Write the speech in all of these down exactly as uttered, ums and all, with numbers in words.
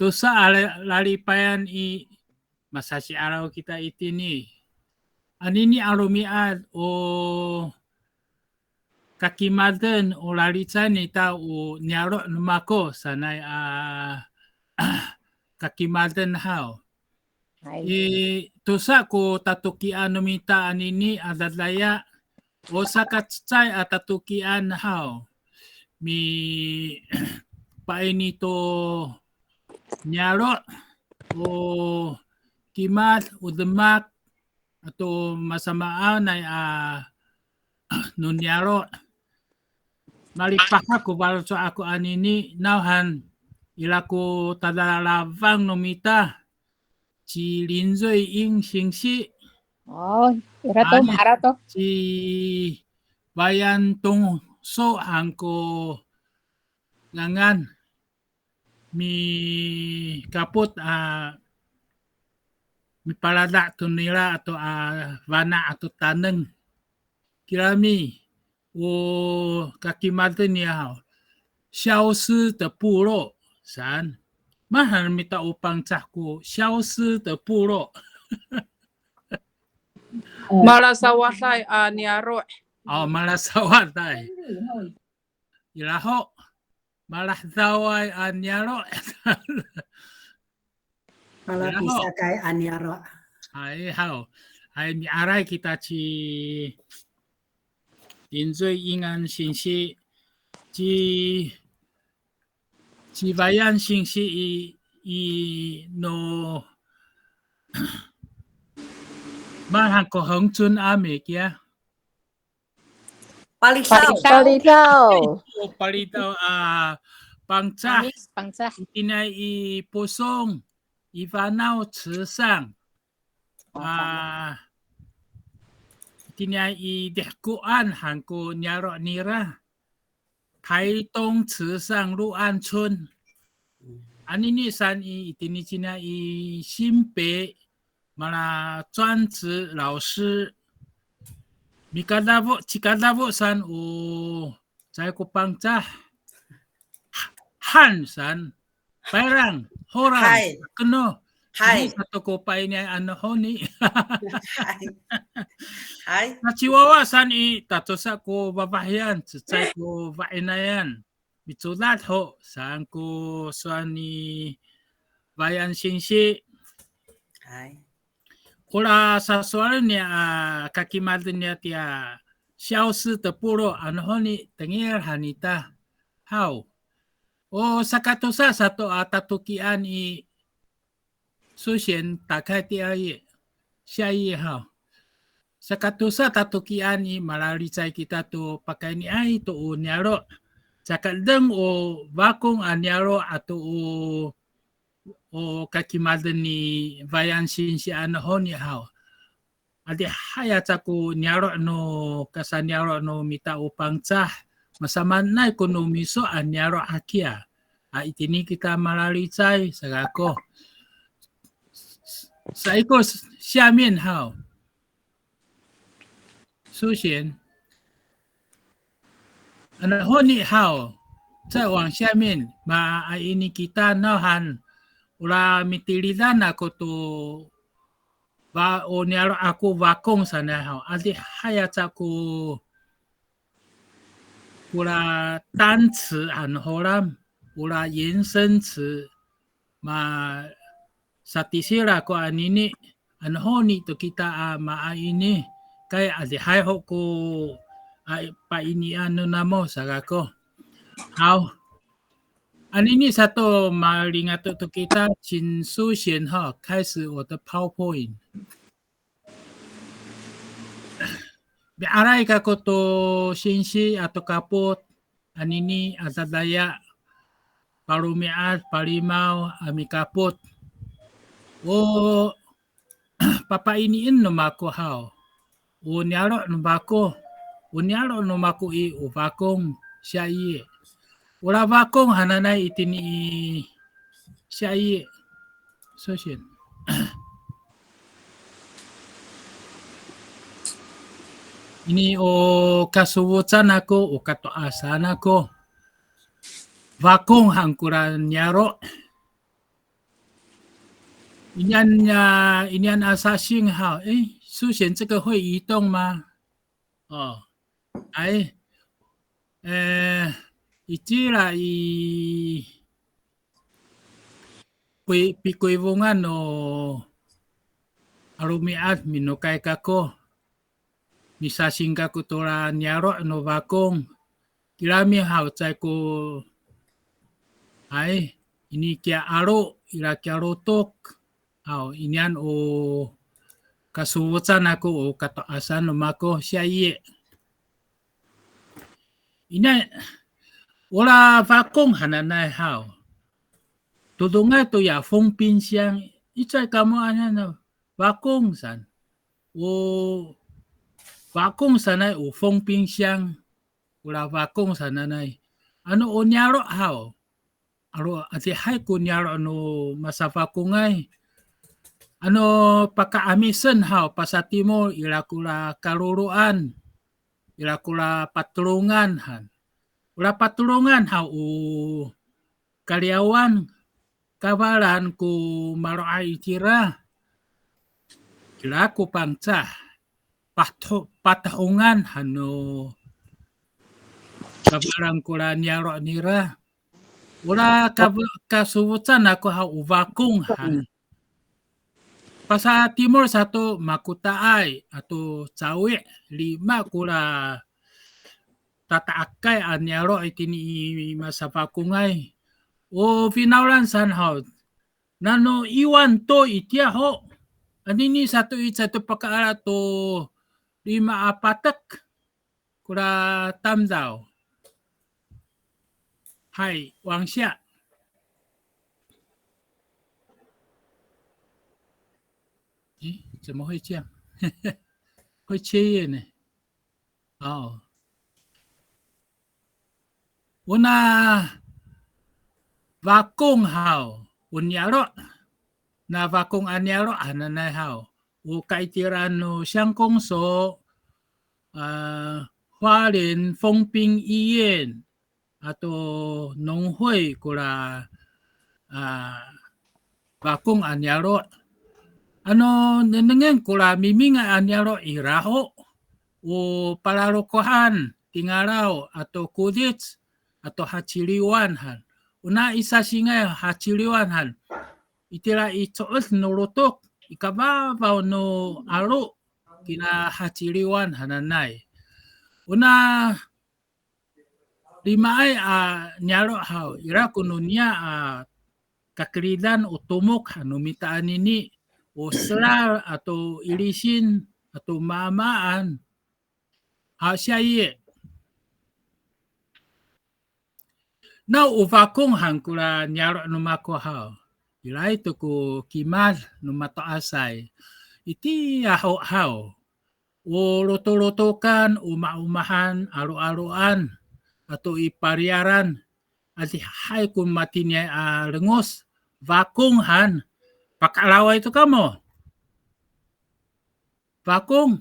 tosa a la- lalipayan i, masasi'araw kita itini. Anini a romi'ad o kakimaden o lalicay nita o niyaro' no mako sanay a kakimaden haw. Hay. I tosa ko tatokian no mita anini a dadaya, o sakacecay a tatokian haw. Mipaini to niyaro', o kimad, o demak, ato masamaanay a no niyaro'. Malipahak ko faloco' ako anini, nawhan ira ko tadalafang no mita, ci Lin Zoying singsi. O, ira to, ma'araw to. Ci Bayan Tongso han ko ngangan. Mikapot a mipalada' to nira ato a fana' ato taneng. Kirami, o kakimaden niya haw, 消失的部落 saan. Mahaen mita o Pangcah ko 消失的部落. Malasawaday a niyaro'. O, malasawaday. Ira ho, malahedaway a niyaro'. Malapisakay a niyaro'. Hay, haw. Hay, mi'aray kita ci Lin Zoying singsi, ci, ci Bayan singsi i, i no, maan han ko 恒春阿美 kiya. Palisaw. Palisaw. O, Palisaw a Pangcah. Pangcah. Itiniay i Posong, i Fanaw 池上. A, itiniay i Dihkoan han ko niyaro' nira. 台东池上陆安村. Anini saan i, itini cingra i 新北 mala 专职老师. Mikadafo, cikadafo saan o caay ko Pangcah. Han saan, payrang, holam, keno. Hay. Ini sato ko painiay anohoni. Hay. Hay. Na ciwawa saan i, tatosa ko fafahiyan, cecay ko fa'inayan. Micodad ho saan ko sowal ni Bayan singsi. Hay. Ora sasowalen niya a kakimaden niya tiya 消失的部落 anohoni tengil han ita haw. O sakatosa sato a tatokian i 首先打开第二页，下一页哈。Sakatosa tatokian i malalicay kita to pakayniay to o niyaro'. Caka edeng o Fakong a niyaro' ato o, o kakimaden ni Fayan singsi anohoni haw. Adihay aca ko niyaro' no kasaniyaro' no mita o Pangcah, masamaanay ko no miso a niyaro' hakiya. A itini kita malalicay, saka ko. Sa iko s-, 下面 haw. 首先, anohoni haw, 再往下面, maaini kita nawhan, ora mitilidan ako to, fa-, o niyaro' ako Fakong sanay haw, adihay aca ko, ora 单词 han no holam, ora 延伸词, ma, satisira ko anini, anohoni to kita a maaini, kay adihay ho ko a painian no namo saka ko. Haw. Anini sato malingato to kita, 请苏贤哈，开始我的 PowerPoint. Mi'aray kako to singsi ato kapot, anini a dadaya, paromi'ad, palimaw a mikapot. O papainien no mako haw, o niyaro' no mako, o niyaro' no mako i, o Fakong, 下一页. Ora Fakong hananay itini i, 下一页. 首先. Ini o kasofocan ako, o kato'asan ako. Fakong han kora niyaro'. Inian, a, inian a sasing haw. 诶，苏贤，这个会移动吗？哦，哎，呃，icila i, koy, pikoyfongan no 'alomi'ad minokay kako. Misasing kako tora niyaro' no Fakong. Kirami haw caay ko, ay, ini kiya 'alo, ira kiya lotok. Haw, inian o kasofocan ako o kato'asan no mako siya i. Ina, ora Fakong hananay haw. Todongay to ya 丰滨乡, icay kamo anan Fakong san. O Fakong sanay o 丰滨乡, ora Fakong sananay. Ano o niyaro' haw. Aro, adihay ko niyaro' no masafakongay. Ano paka'amisen haw, pasatimol, ira kora kaloloan, ira kora patelongan han. Ora patelongan haw o kaliyawan, kafalan ko malo'ay itira. Ira ko Pangcah, pato-, patahongan han no kafalan kora niyaro' nira. Ora ka-, kasofocan ako haw o Fakong han. Pasatimol sato Makota'ay ato Cawi', lima kora tata'akay a niyaro' itini i masafakongay. O finawlan san haw, nano iwan to itiya ho. Anini sato i caay to pakaala to lima a patek kora tamdaw. 嗨，往下。诶，怎么会这样？会切页呢？哦。Ona Fakong haw, o niyaro'. Na Fakong a niyaro' hananay haw. O kaitiraan no 乡公所, a, 花莲丰滨医院, ato 农会 kora, a, Fakong a niyaro'. Ano nengnengen kora mimingay a niyaro' ira ho, o palalokohan, tingalaw, ato kodic, ato haciliwan han. Ona i sasingay haciliwan han. Itira i co'ed no lotok, i kafafaw no 'alo, kina haciliwan hananay. Ona limaay a niyaro' haw, ira ko no niya a kakeridan o tomok han no mita anini, o selal ato ilisin ato maamaan. Haw, siya i. Naw o Fakong han kora niyaro' no mako haw. Iraay to ko kimad no mato'asay. Itiya ho haw. O lotolotokan, o maomahan, 'alo'aloan, ato i pariyaran, adihay ko matiniay a lengos, Fakong han, paka'alaway to kamo. Fakong.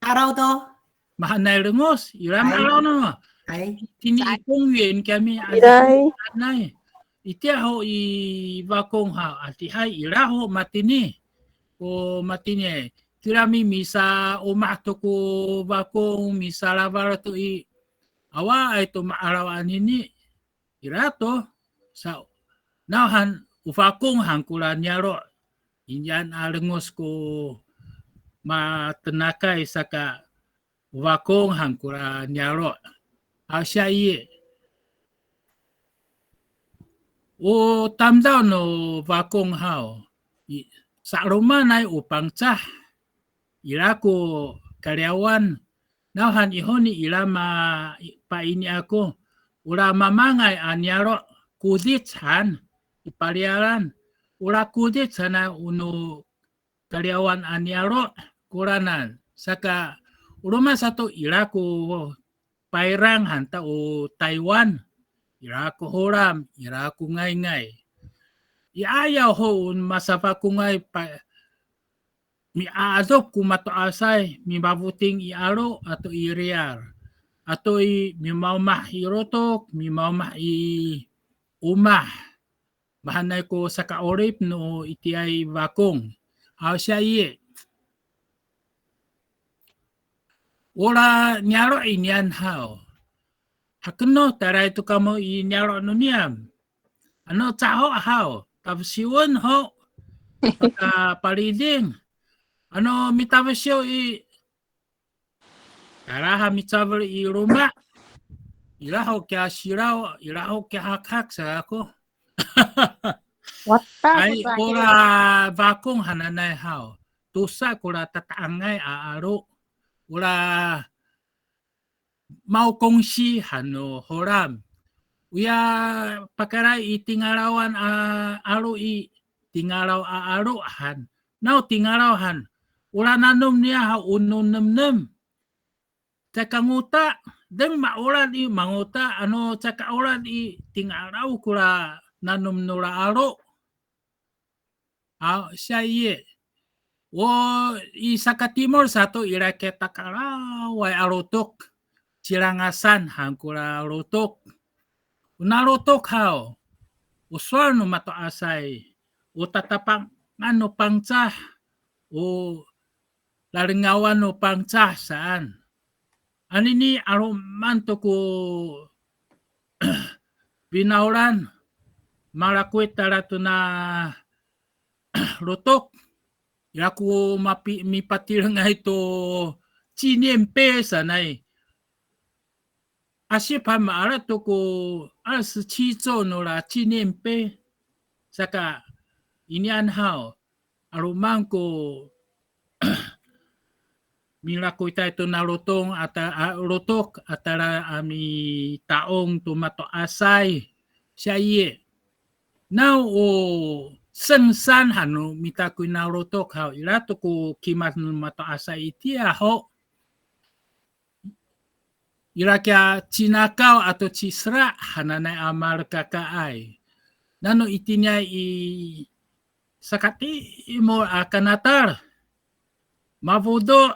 'Alaw to. Mahaenay lengos, ira ma'araw no. Hay. Tini i 公园 kami, ira. Itiya ho i Fakong haw, adihay ira ho matini. Ko matini, kirami misaomah to ko Fakong, misalafal to i, awaay to ma'araw anini. Ira to, sa, nawhan o Fakong han kora niyaro', inian a lengos ko matenakay saka o Fakong han kora niyaro'. Haw, siya i. O tamdaw no Fakong haw, i, sa'alomanay o Pangcah, ira ko kaliyawan, nawhan i honi ira ma, paini ako, ora mamangay a niyaro', kodic han, i pariyaran, ora kodic hanay o no kaliyawan a niyaro' koranan. Saka, o roma sato ira ko payrang han ta o Taywan, ira ko Holam, ira ko Ngayngay. I 'ayaw ho o masafakongay pa, mi'a'adop ko mato'asay, mimafoting i 'alo ato i riyar. Ato i mimaomah i lotok, mimaomah i omah. mahaenay ko saka'orip no itiyaay Fakong. Haw, siya i. Ora niyaro' iniyan haw. Hakeno tayraay to kamo i niyaro' no niyam. Ano caho haw, tafesiwen ho, pakapaliding. Ano mitafesiw i, tayra ha micafel i loma'. Ira ho kiya silaw, ira ho kiya hakhak sa ako. Wata. Ay, ko ora Fakong hananay haw. Tosa kora tata'angay a 'alo. Ora Maokongsi han no Holam. Oya pakayraay i Tingalawan a 'alo i, Tingalaw a 'alo han. Naw Tingalaw han. Ora nanom niya haw o no nemnem. Caka ngota, deng ma'orad i mangota, ano caka orad i Tingalaw kora nanom nora 'alo. Haw, siya i. O, i sakatimol sato ira kiya takaraway a lotok. Cilangasan han kora lotok. O na lotok haw. O sowal no mato'asay. O tatapangan no Pangcah. O lalengawan no Pangcah saan. Anini 'aloman to ko finawlan, malakowit tala tona lotok. Ira ko mapi-, mipatirengay to 纪念碑 sanay. Asip han maala to ko 二十七座 nora 纪念碑. Saka inian haw, 'aloman ko milakowitay to na lotong ata, a, lotok a tala a mita'ong to mato'asay. Siya i. Naw o sengsan han no mita ko na lotok haw, ira to ko kimad no mato'asay itiya ho. Ira kiya cinakaw ato cisera hananay a malekakaay. Nano itiniay i sakatimol a kanatal. Mafodo',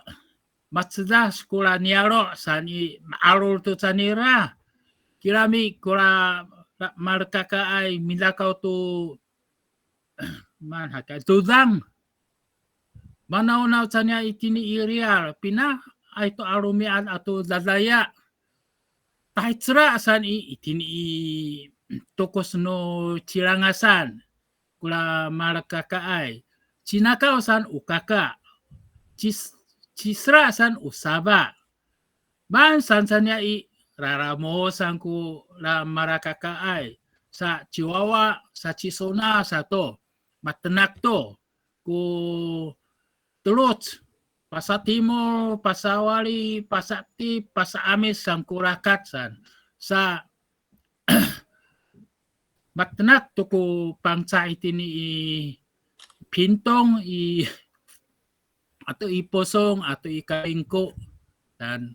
macedas kora niyaro' saan i, ma'alol to canira. Kirami kora la-, malekakaay midakaw to, maan haka, dodang. Manawnaw caniya itini i riyar, pinaay to a romi'ad ato dadaya. Tahicera saan i, itini i tokos no Cilangasan, kora malekakaay. Cinakaw saan o kaka. Cis-, cisera saan o safa. Maan saan saniya i, raramo saan kora malekakaay. Sa ciwawa, sa cisona sato, matenak to ko teloc, pasatimol, pasawali, pasa'etip, pasa'amis saan ko rakat saan. Sa matenak to ko Pangcah itini i Pintong i, ato i Posong, ato i Kalingko, saan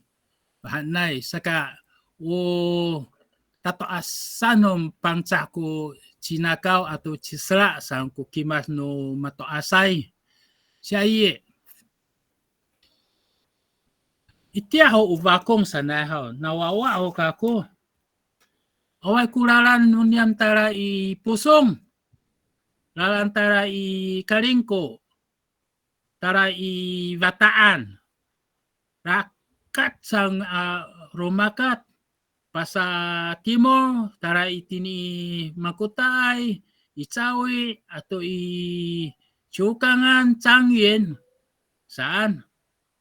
mahaenay. Saka o tato'asan no Pangcah ko cinakaw ato cisera saan ko kimad no mato'asay. Siya i. Itiya ho o Fakong sanay haw, nawawa ho kako. Awaay ko lalan no niyam tala i Posong, lalan tala i Kalingko, tala i Fata'an. Rakat saan a romakat, pasatimol, tala itini i Makotaay, i Cawi', ato i Ciwkangan, Cangyen, saan.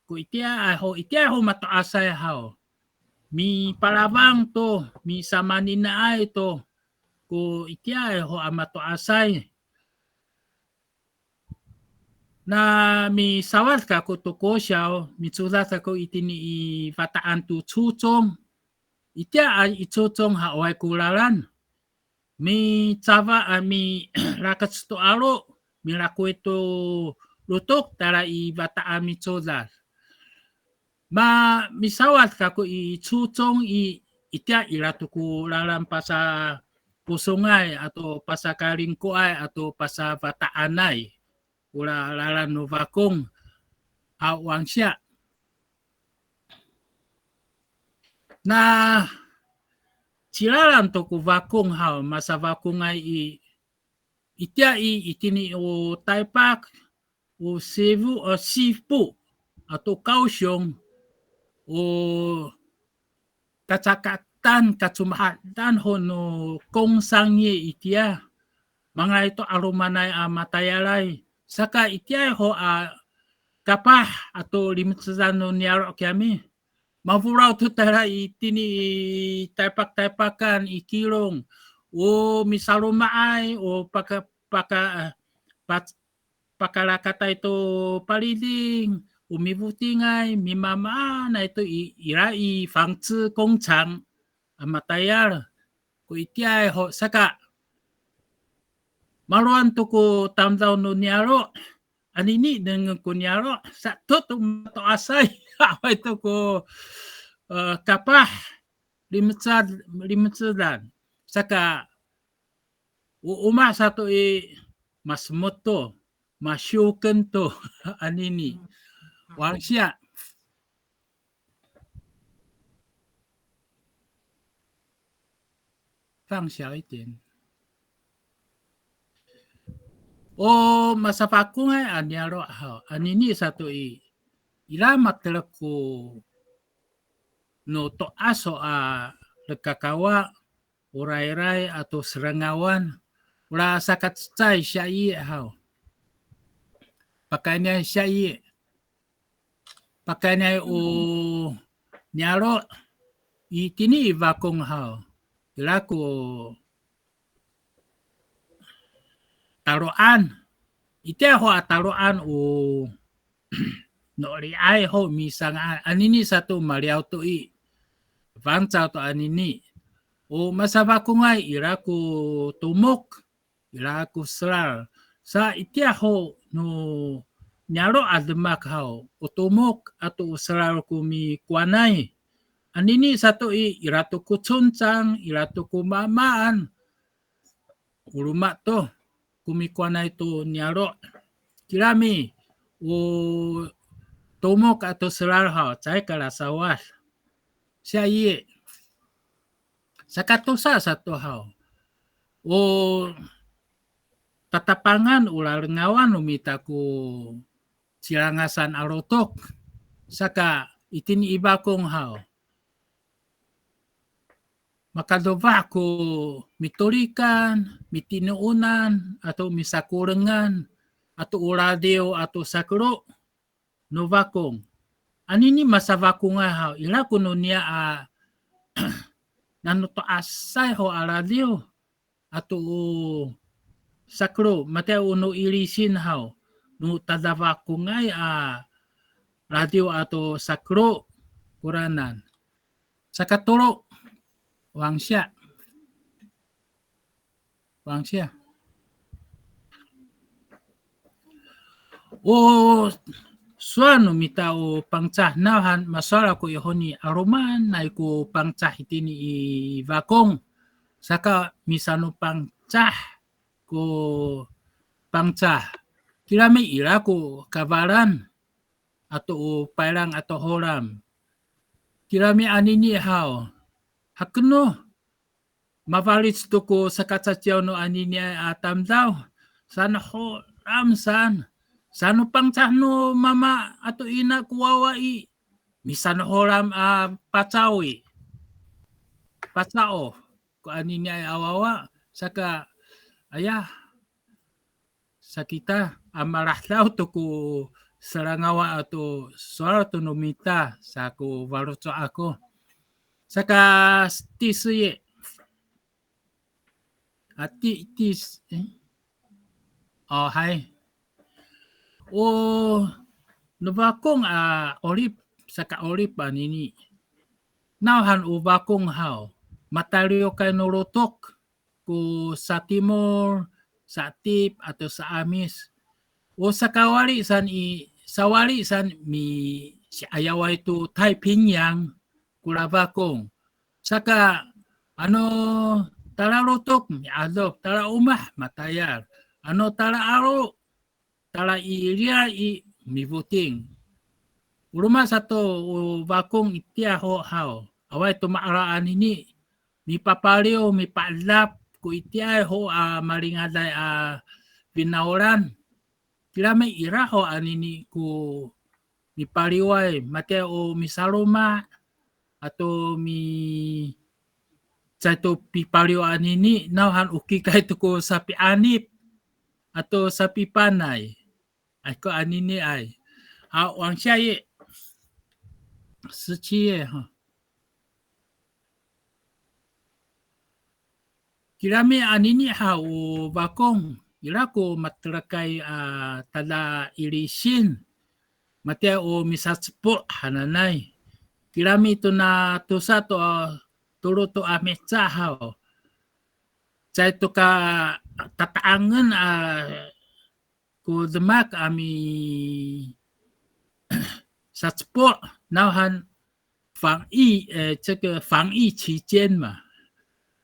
Ko itiyaay ho, itiyaay ho mato'asay haw. Mipalafang to, misamaninaay to, ko itiyaay ho a mato'asay. Na misawad kako to kosiyaw, micodad kako itini i Fata'an to cocong. Itiya a i cocong haw awaay ko lalan. Micafa a mirakec to 'alo, milakowit to lotok tala i Fata'an micodad. Ma, misawad kako i cocong i, itiya ira to ko lalan pasaPosongay ato pasaKalingkoay ato pasaFata'anay. Ora lalan no Fakong haw, wangsiya. Na cilalan to ko Fakong haw, masafakongay i, itiya i, itini o Taypak, o Sifu, o Sifu ato Kaosiyong, o kacakatan, kacomahadan ho no 工商业 itiya. Mangalay to 'alomanay a matayalay. Saka itiyaay ho a kapah ato limecedan no niyaro' kiyami. Mafolaw to tala itini i Taypak, Taypakan i Kilong. O misaloma'ay, o paka, paka, eh, pac-, pakalakatay to paliding, o mifotingay, mimamaanay to i, ira i 纺织工厂 a matayal. Ko itiyaay ho saka, malowan to ko tamdaw no niyaro', anini nengneng ko niyaro', sato to mato'asay, awaay to ko, eh, kapah, limecad, limecedan. Saka, o omah sato i, masemot to, masiyoken to, anini. 往下。放小一点。O masafakongay a niyaro' haw, anini sato i, ira matelek ko no to'as ho a lekakawa, o rayray ato serangawan, ora sakacecay siya i haw. Pakayniay siya i, pakayniay o niyaro', itini i Fakong haw, ira ko talo'an. Itiya ho a talo'an o no'oliay ho misanga'an. Anini sato maliyaw to i, fangcal to anini. O masafakongay ira ko tomok, ira ko selal. Sa itiya ho no niyaro' a demak haw, o tomok ato o selal ko mikowanay. Anini sato i, ira to ko concang, ira to ko maamaan. O loma' to ko mikowanay to niyaro'. Kirami, o tomok ato selal haw, caay kalasawad. Siya i, sakatosa sato haw, o tatapangan o lalengawan no mita ko Cilangasan a lotok. Saka itini i Fakong haw, makadofah ko mitolikan, mitinoonan, ato misakorengan, ato o radiw ato sakero no Fakong. Anini masafakongay haw, ira ko no niya a nano to'asay ho a radiw ato o sakero, matiya o no ilisin haw, no tadafakongay a radiw ato sakero koranan. Sakatolo, 往下。往下。O sowal no mita o Pangcah, nawhan masowal ako i honi, 'alomanay ko Pangcah itini i Fakong. Saka misanoPangcah ko Pangcah. Kirami ira ko Kafalan ato o Payrang ato Holam. Kirami anini haw, hakeno mafalic to ko sakacaciyaw no aniniay a tamdaw, sano Holam saan, sano Pangcah no mama ato ina ko wawa i, misano Holam a pacaw i, pacaw ko aniniay a wawa, saka, aya, sa kita a malahedaw to ko serangawan ato sowal to no mita, sa ko faloco' ako. Saka ti 四页. A ti, ti, eh? O, hay. O no Fakong a 'orip, saka'orip anini. Nawhan o Fakong haw, mataliyokay no lotok ko satimol, sa'etip ato sa'amis. O sakawali saan i, sawali saan misi'ayaway to Taypingyang ko la Fakong. Saka ano talalotok mi'adop, talaomah matayal, ano tala'alo, tala i riyar i mifoting. O roma sato o Fakong itiya ho haw, awaay to ma'araw anini, mipapaliw, mipa'edap ko itiyaay ho a malingaday a finawlan. Kirami ira ho anini ko mipaliway, matiya o misaloma, ato mi, caay to pipaliw anini, nawhan o kikay to ko sapianip, ato sapipanay. Ay ko aniniay. 好，往下一页。十七页哈。 Kirami anini haw o Fakong, ira ko materakay a tada ilisin, matiya o misacepo' hananay. Kirami tona tosa to, tolo to a miheca haw. Caay to ka tata'angen a ko demak a misacepo' nawhan 防疫, e, 这个防疫期间嘛,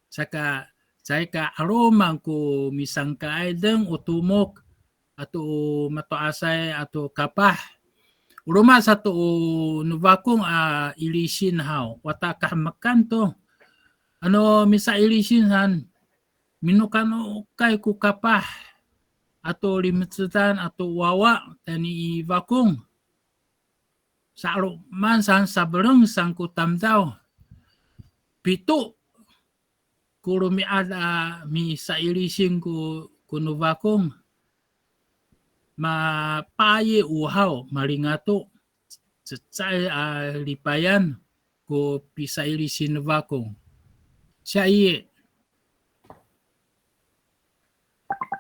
saka caay ka 'aloman ko misanga'ay deng o tomok ato o mato'asay ato kapah. O roma sato o no Fakong a ilisin haw, wata kahemekan to. Ano misailisin han, minokanokay ko kapah ato limecedan ato wawa tayni i Fakong. Sa'aloman san, safeleng san ko tamdaw. Pito ko romi'ad a misailisin ko, ko no Fakong. Mapayi o haw, malingato. Cecay a lipayan ko pisailisin no Fakong. 下一页。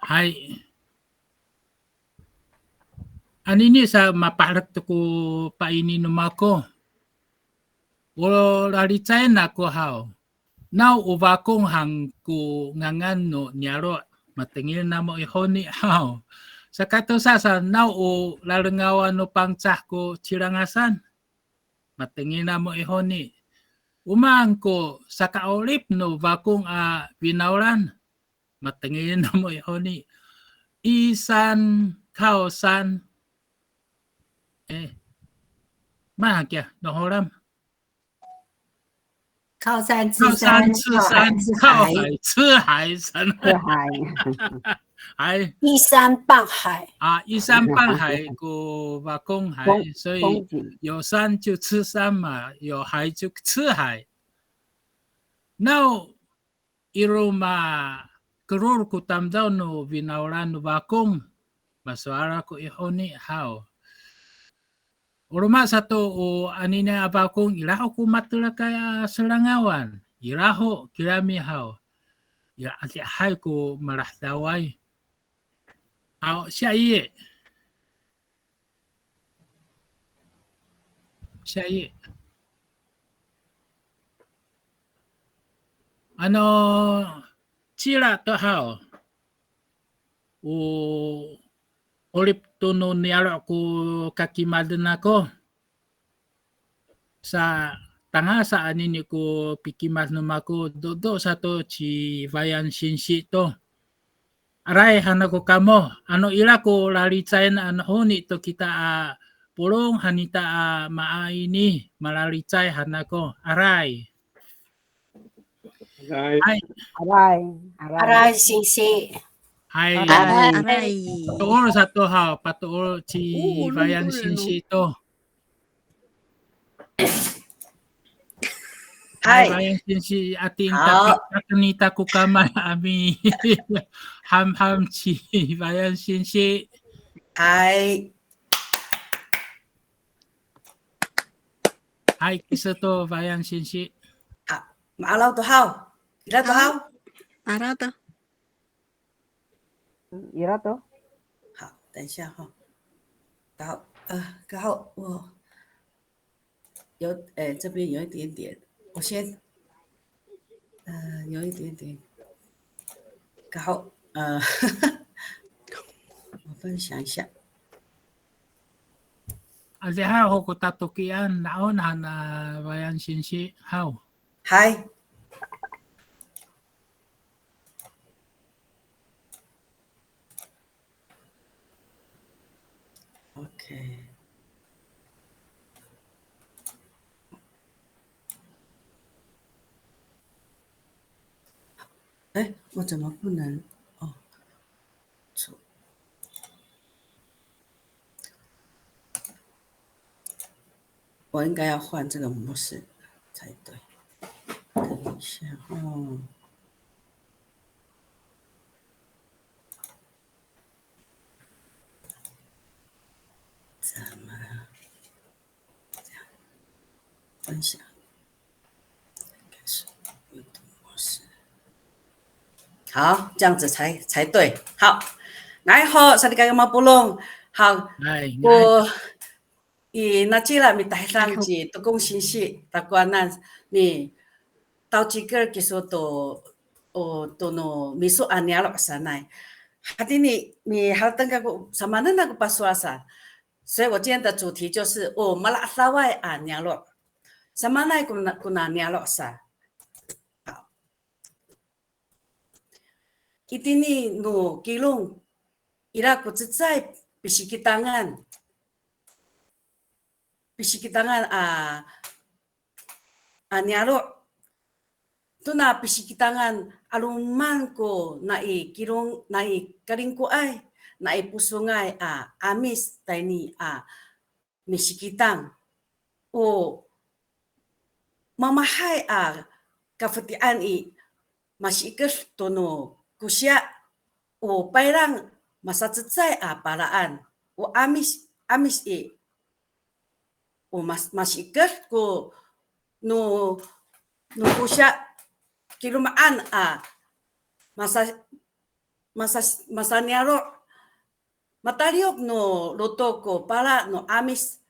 Hay. Anini sa mapaherek to ko paini no mako. O lalicayen ako haw. Naw o Fakong han ko ngangan no niyaro', matengil namo i honi haw. Saka tosa sa naw o lalengawan no Pangcah ko Cilangasan, matengil namo i honi. O maan ko saka'orip no Fakong a finawlan, matengil namo i honi. Isan, kaosan. E, maan kiya no Holam. 靠山吃山，靠山吃山，靠海吃海。靠海吃海，山。吃海。海。依山傍海。啊，依山傍海，ko Fakong海，风，所以风景。有山就吃山嘛，有海就吃海。那 I roma keror ko tamdaw no finawlan no Fakong, masowal ako i honi haw. O roma sato o anini a Fakong, ira ho ko matelakay a serangawan, ira ho kirami haw. Ya, adihay ko malahedaway. Haw, 下一页。 下一页。Ano, cila to haw, o 'orip to no niyaro' ko kakimaden ako. Sa tangasa anini ko pikimad no mako, dodo sato ci Fayan singsi to. Aray han ako kamo, ano ira ko lalicayen ano honi to kita a polong hanita a maayni, malalicay han ako. Aray. Aray. Hay. Aray. Aray. Aray, singsi. Hay. Aray. Aray. Patoor sato haw, patoor ci Fayan singsi to. Hay. Hay, Fayan singsi, ating tapi, ato nita ko kamay a mihamham ci Fayan singsi. Hay. Hay, kiso to Fayan singsi. A, ma'araw to haw. Ira to haw. Ma'araw to. 嗯，ira to. 好，等一下哈。好，呃，刚好我有，哎，这边有一点点，我先，呃，有一点点，刚好，呃，我分享一下。Adihay ho ko tatokian, na'on han a Fayan singsi haw. Hay. OK. 哎，我怎么不能？哦，错。我应该要换这个模式才对。等一下哦。怎么？这样，分享。开始运动模式。好，这样子才，才对。好，然后 salikaka mapolong. 好，哎，我 I nacila mitahidang ci Tokong singsi takowanan, mitawcikel kiso to, o, to no miso a niyaro' sanay. Hatini miharateng kako samaanen ako pasowal sa. 所以我今天的主题就是, o, mala'edaway a niyaro'. Samaanen ko na, ko na niyaro' sa. Itini no Kilong, ira ko cecay pisikitangan. Pisikitangan a, a niyaro'. Tona pisikitangan 'aloman ko nai Kilong, nai Kalingkoay, nai Posongay a 'Amis tayni a misikitang. O mamahay a kafoti'an i, masiiked to no kosiya, o payrang masacecay a palaan. O 'Amis, 'Amis i, o mas, masiiked ko no, no kosiya, kiloma'an a masa, masa, masaniyaro', mataliyok no lotok ko pala no 'Amis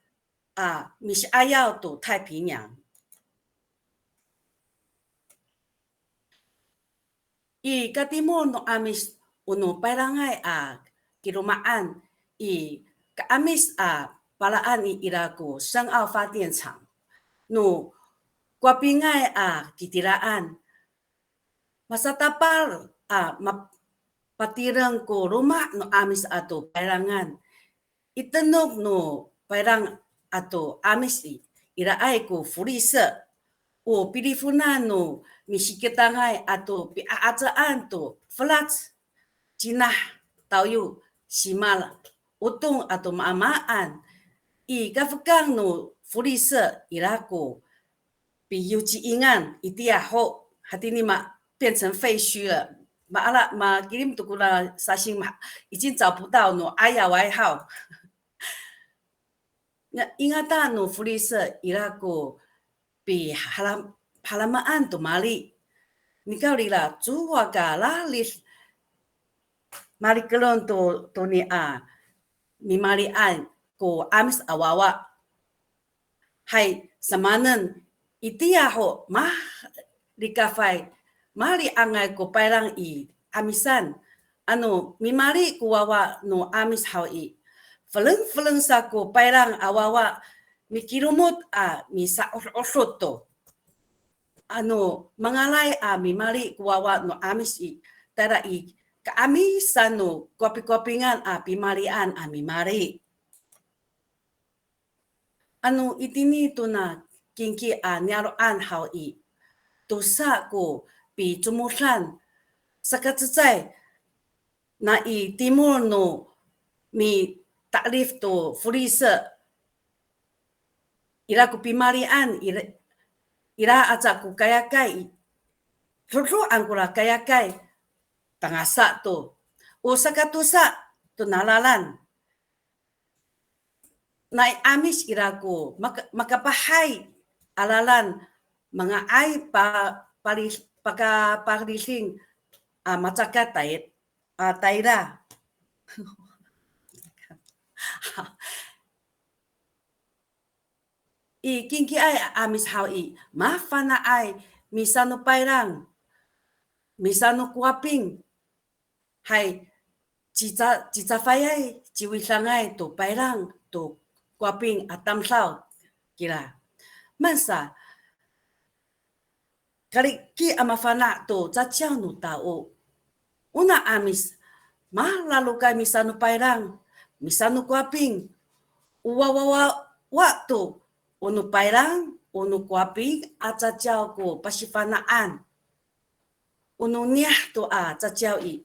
a misi'ayaw to 太平洋. I katimol no 'Amis, o no payrangay a kiloma'an i ka'amis a palaan i, ira ko 深澳发电厂 no Kowapingay a kitiraan. Masatapal a ma, patireng ko loma' no 'Amis ato payrangan. I tenok no payrang ato 'Amis i, iraay ko folise. O pilifonan no misikitangay ato pi'acaan to felac, cinah, tawyo, simal, otong ato maamaan. I kafekang no folise, ira ko piyociingan, itiya ho, hatini ma, 变成废墟了. Maala, makilim to kona sasing ma, 已经找不到 no 'ayaw haw. Nga, ingata no folise, ira ko pihalam, halamaan to mali. Nikawrira, cowa ka lalid, malikelon to, to ni a mimalian ko 'Amis a wawa. Hay, samaanen, itiya ho, malikafay, mali'angay ko payrang i 'Amisan. Ano mimali ko wawa no 'Amis haw i, felengfeleng sa ko payrang a wawa, mikilomot a misa'od'odot to. Ano mangalay a mimali ko wawa no 'Amis i, tayra i ka'amisan no Kowapingkowapingan a pimalian a mimali. Ano itini tona kingki a niyaro'an haw i, tosa ko picomodan, sakacecay, nai timol no mita'elif to folise, ira ko pimalian, ira, ira aca ko kayakay, dodoan kora kayakay, tangasa to. O sakatosa tona lalan, nai 'Amis ira ko maka, makapahay a lalan, manga'ay pa, pali, pakapariding a macakat tay, a tayra. I kingkiay a 'Amis haw i, mafana'ay misanopayrang, misanokowaping. Hay, cica, cicafayay, ciwidangay to payrang to kowaping a tamdaw kira. Mansa, kaliki a mafana' to caciyaw no tao. Ona 'Amis, malalokay misanopayrang, misanokowaping, o wawawa to, o no payrang, o no kowaping a caciyaw ko pasifana'an. o no niyah to a caciyaw i,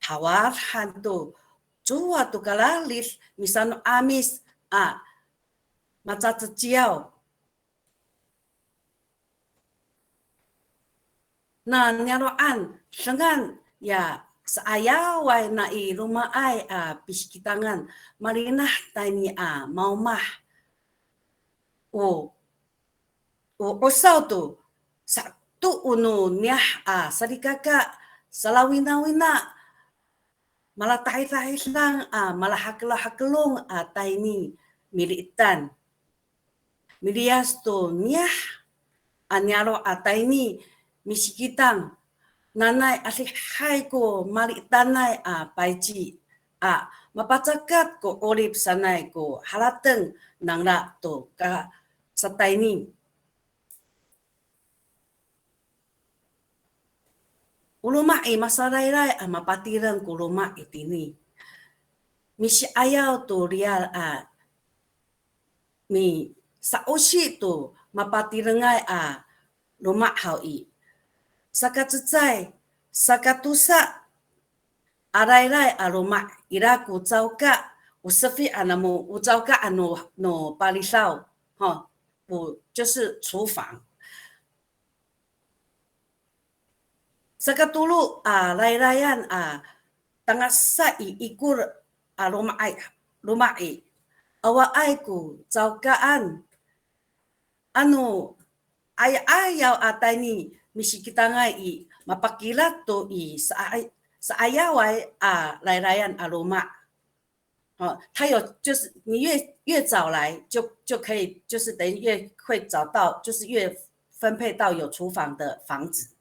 hawad han to cowa to kalalit misano'Amis a macacaciyaw. Na niyaro'an, dengan ya sa'ayaway nai loma'ay a pisikitangan, malinah tayni a maomah. O, o 'osaw to, saheto o no niyah a salikaka, salawinawina, malatahidahidang a malahakelhakelong a tayni mili'etan. Miliyas to niyah a niyaro' a tayni misikitang, nanay adihay ko mali'etanay a payci a mapacakat ko 'orip sanay ko harateng nangra to kasatayni. O loma' i, masarayray a mapatireng ko loma' itini. Misi'ayaw to riyar a misa'osi to mapatirengay a loma' haw i, sakacecay, sakatosa a rayray a loma', ira ko cawka, o sefi a namo, o cawka a no, no Palidaw, ha, o, 就是厨房. Sakatolo a rayrayan a tangasa i ikor a loma'ay, loma' i, awaay ko cawkaan. Ano 'aya'ayaw a tayni misikitangay i, mapakilat to i saay-, sa'ayaway a rayrayan a loma'. 哦，它有，就是你越，越早来就，就可以，就是等于越会找到，就是越分配到有厨房的房子。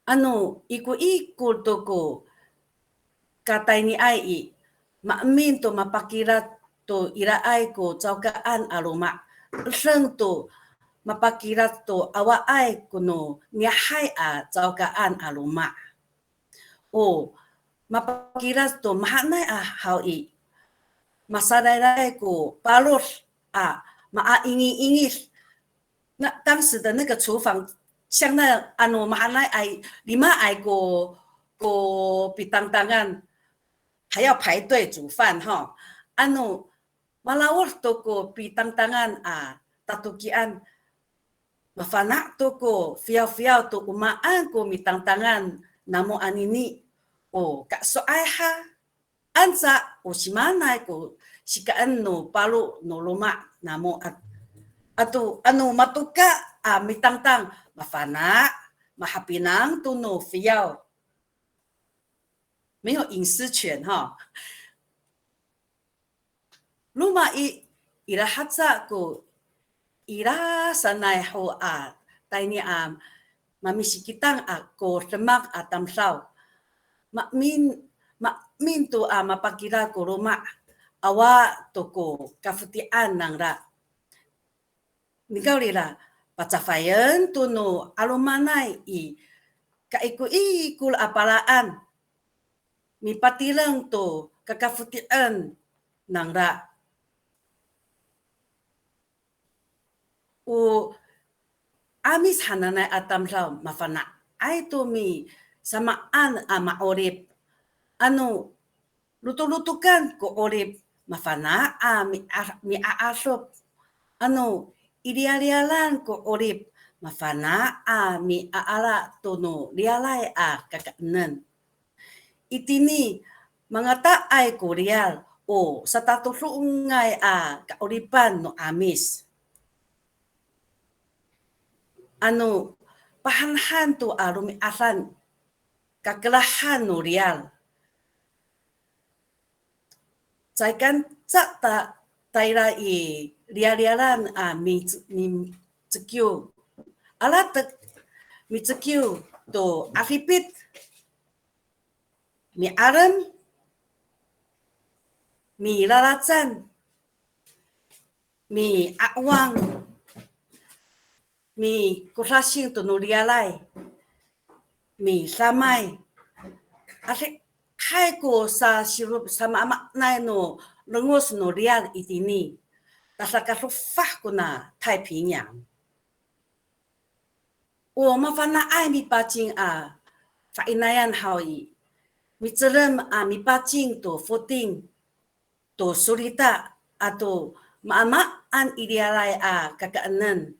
Ano ikoikor to ko katayniay i, maemin to mapakilat to iraay ko cawkaan a loma', edeng to mapakilat to awaay ko no niyahay a cawkaan a loma'. O mapakilat to mahaenay a haw i, masarayray ko parod a maaingiingid. 那当时的那个厨房，像那 ano mahaenay a limaay ko, ko pitangtangan, 还要排队煮饭哈。Ano malawod to ko pitangtangan a tatokian, mafana' to ko fiyawfiyaw to o maan ko mitangtangan namo anini. O kaeso'ay ha, anca o simanay ko sikaen no paro no loma' namo at-, ato ano matoka a mitangtang, mafana', mahapinang to no fiyaw. 没有隐私权哈。 Loma' i, ira haca ko ira sanay ho a tayni a mamisikitang a ko demak a tamdaw. Maemin, maemin to a mapakilat ko loma', awa to ko kafoti'an nangra. Nikawrira, pacafayen to no 'alomanay i, kaikoikor a palaan, mipatireng to kakafoti'en nangra. O 'Amis hananay a tamdaw, mafana'ay to misamaan a ma'orip. Ano lotolotokan ko 'orip, mafana' a mia-, mi'a'adop. Ano i liyaliyalan ko 'orip, mafana' a mi'aala to no liyalay a kakaenen. Itini, mangataay ko riyar o satatodongay a ka'oripan no 'Amis. Ano pahanhan to a romi'adan, kakelahan no riyar. Caay kanca ta-, tayra i liyaliyalan a mi-, micekiw. Alatek micekiw to 'adipit, mi'arem, milalacan, mi'awang, mikodasing to no liyalay, midamay. Adihay ko sasirop, samaamaanay no rengos no riyar itini, tada kadofah kona 太平洋. Ko mafana'ay mipacing a fa'inayan haw i, micelem a mipacing to foting to solita ato maamaan i riyalay a kakaenen.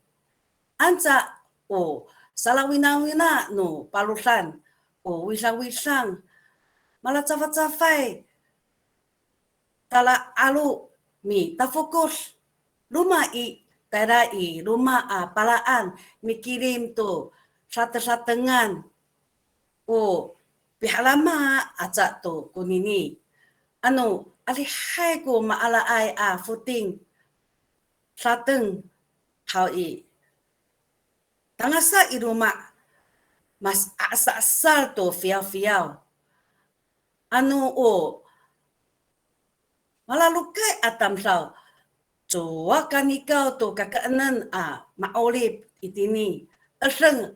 Anca o salawinawina no parodan, o widangwidang, malacafacafay, tala'alo, mitafokod, roma i, tayra i roma a palaan, mikilim to datedatengan, o pihalama aca to konini. Ano adihay ko maalaay a foting, dateng haw i, tangasa i loma', masa'asa'asal to fiyawfiyaw. Ano o malalokay a tamdaw, cowa kanikaw to kakaenen a ma'orip itini, edeng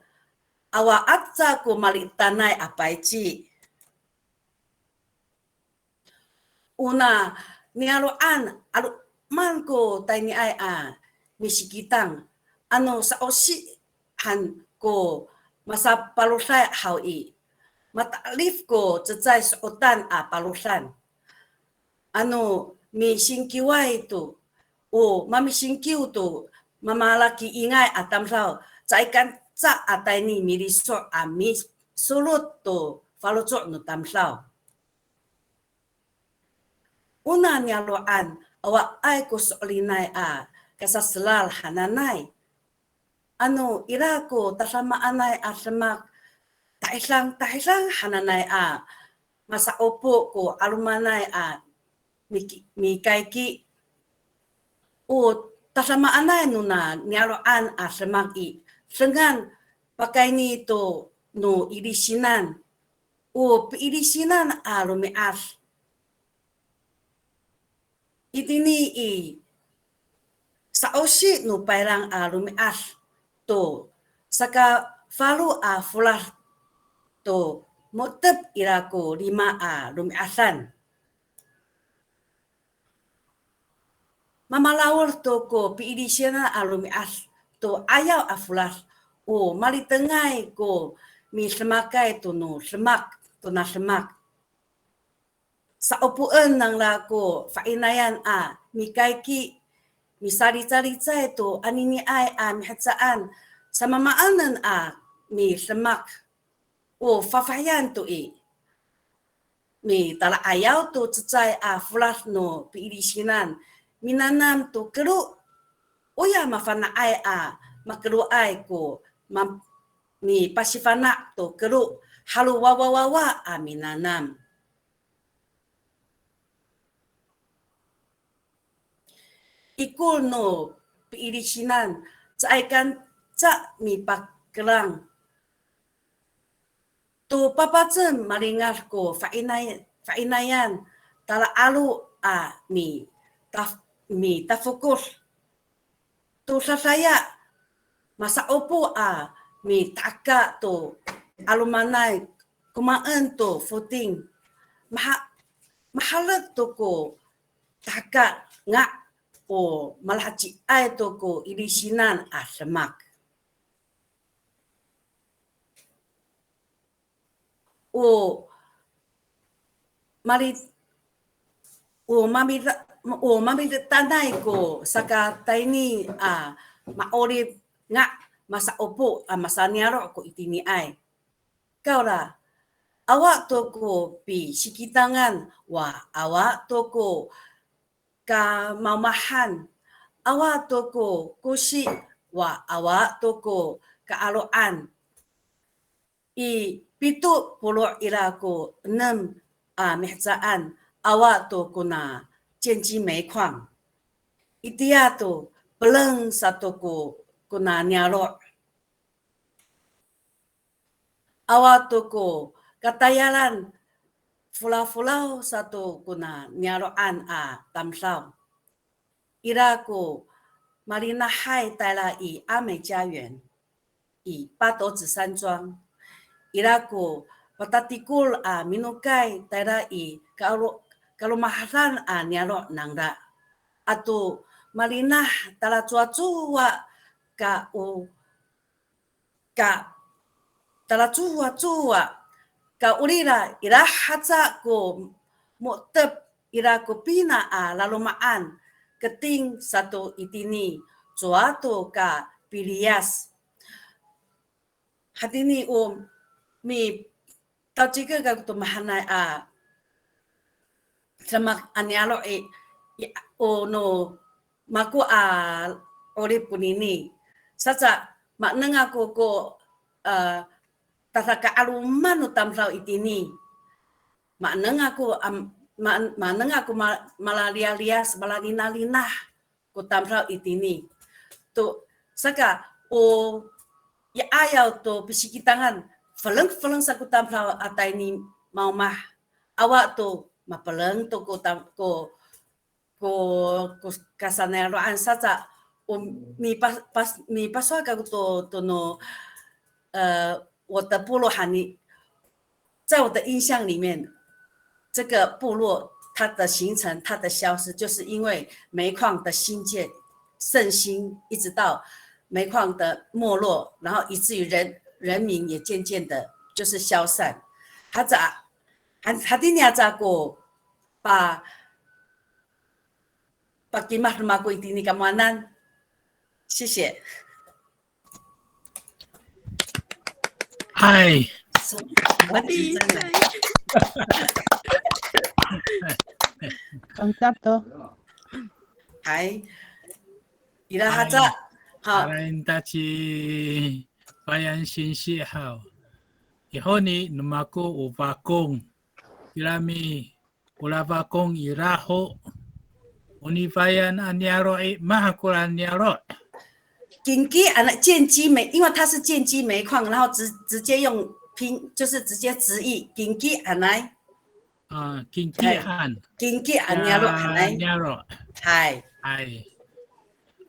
awa aca ko mali'etanay a payci. Ona niyaro'an, 'aloman ko tayniay a misikitang, ano sa'osi han ko masaparoday haw i, mata'elif ko cecay so'otan a parodan. Ano misingkiway to, o mamisingkiw to mamalakiingay a tamdaw, caay kanca a tayni miliso' a misolot to faloco' no tamdaw. Ona niyaro'an, awaay ko so'elinay a kasaselal hananay. Ano ira ko tadamaanay a demak, tahidang tahidang hananay a masa'opo ko 'alomanay a miki- mikayki. O tadamaanay nona niyaro'an a demak i, dengan pakayni to no ilisinan, o piilisinan a romi'ad. Itini i sa'osi no payrang a romi'ad to sakafalo a folad to mo^tep ira ko lima a romi'adan. Mamalawod to ko piilisinan a romi'ad to 'ayaw a folad, o malitengay ko midemakay to no demak, tona demak. Sa'opoen nangra ko fa'inayan a mikayki, misalicalicay to aniniay a mihecaan, samamaanen a midemak, o fafahiyan to i, mitala'ayaw to cecay a folad no piilisinan, minanam to kero, oya mafana'ay a makeroay ko ma- mipasifana' to kero, halo wawawawa a minanam. Ikor no piilisinan, caay kanca mipakelang to papacem, malingad ko fa'inay- fa'inayan, tala'alo a mitaf- mitafokod to dadaya, masa'opo a mitahka to 'alomanay, komaen to foting, maha- maherek to ko tahka nga o malaheciay to ko ilisinan a demak. O mali- o mamida- o mamidetanay ko sakatayni a ma'orip nga masa'opo a masaniyaro' ko itiniay. Kawla, awa to ko pisikitangan, wa awa to ko kamaomahan, awa to ko kosi, wa awa to ko ka'alo'an. I pito polo' ira ko enem a mihecaan, awa to kona 建基煤矿. Itiya to peleng sato ko kona niyaro'. Awa to ko katayalan, folafolaw sato kona niyaro'an a tamdaw. Ira ko malinahay tayra i 阿美家园, i 八斗子山庄. Ira ko patatikol a minokay tayra i kalo- kalomahadan a niyaro' nangra. Ato malinah talacowacowa ka o ka talacowacowa. Ka'orira ira haca ko mo^tep ira ko pina a laloma'an, keting sato itini, cowa to ka piliyas. Hatini o mi, tawcike kako to mahaenay a demak a niyaro' i, i, o no mako a 'orip konini. Saca, manengneng ako ko, e, tada ka'aloman no tamdaw itini. Manengneng ako, am, ma-, manengneng ako ma-, malaliyaliyas, malalinalinah ko tamdaw itini. To, saka, o, ya 'ayaw to pisikitangan, felengfeleng sa ko tamdaw a tayni maomah. Awa to mapeleng to ko tam-, ko, ko, ko kasaniyaro'an saca, o, mipa-, pas-, mipasowal kako to, to no, e, 我的部落 hani, 在我的印象里面，这个部落它的形成、它的消失，就是因为煤矿的兴建盛行，一直到煤矿的没落，然后以至于人，人民也渐渐的就是消散。Haca, ha-, hatini aca ko pa-, pakimad no mako itini kamoanan. 谢谢。 Hay. Mati. Hay. Ira haca. Ha. Ira haca ci Fayan singsi haw. I honi no mako o Fakong. Kirami Ora Fakong ira ho. O nifayan a niyaro' i, maha kora niyaro'. Kingki, ana, 建基煤，因为它是建基煤矿，然后直，直接用拼，就是直接直译，kingki hanay. A, kingki han. Kingki a niyaro' hanay. Niyaro'. Hay. Hay.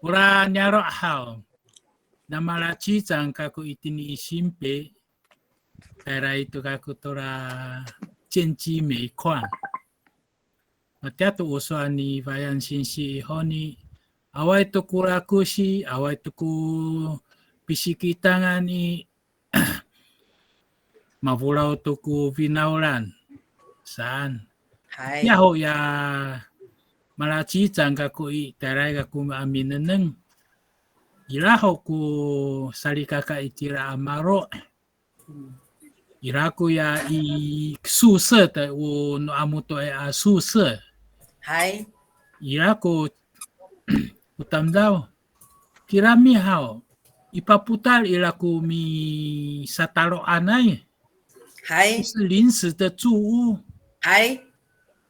Ora niyaro' haw. Na malacicang kako itini i Sinpe. Tayra i to kako tora 建基煤矿. Matiya to o sowal ni Fayan singsi i honi, awaay to ko rakosi, awaay to ko pisikitangan i, mafolaw to ko finawlan saan. Hay. Itiya ho ya malacicang kako i, tayra i kako a minengneng. Ira ho ko salikaka itira a maro'. Ira koya i 宿舍的, o no 阿母 to a 宿舍. Hay. Ira ko o tamdaw. Kirami haw, i papotal ira ko misatalo'anay. Hay. 就是临时的住屋. Hay.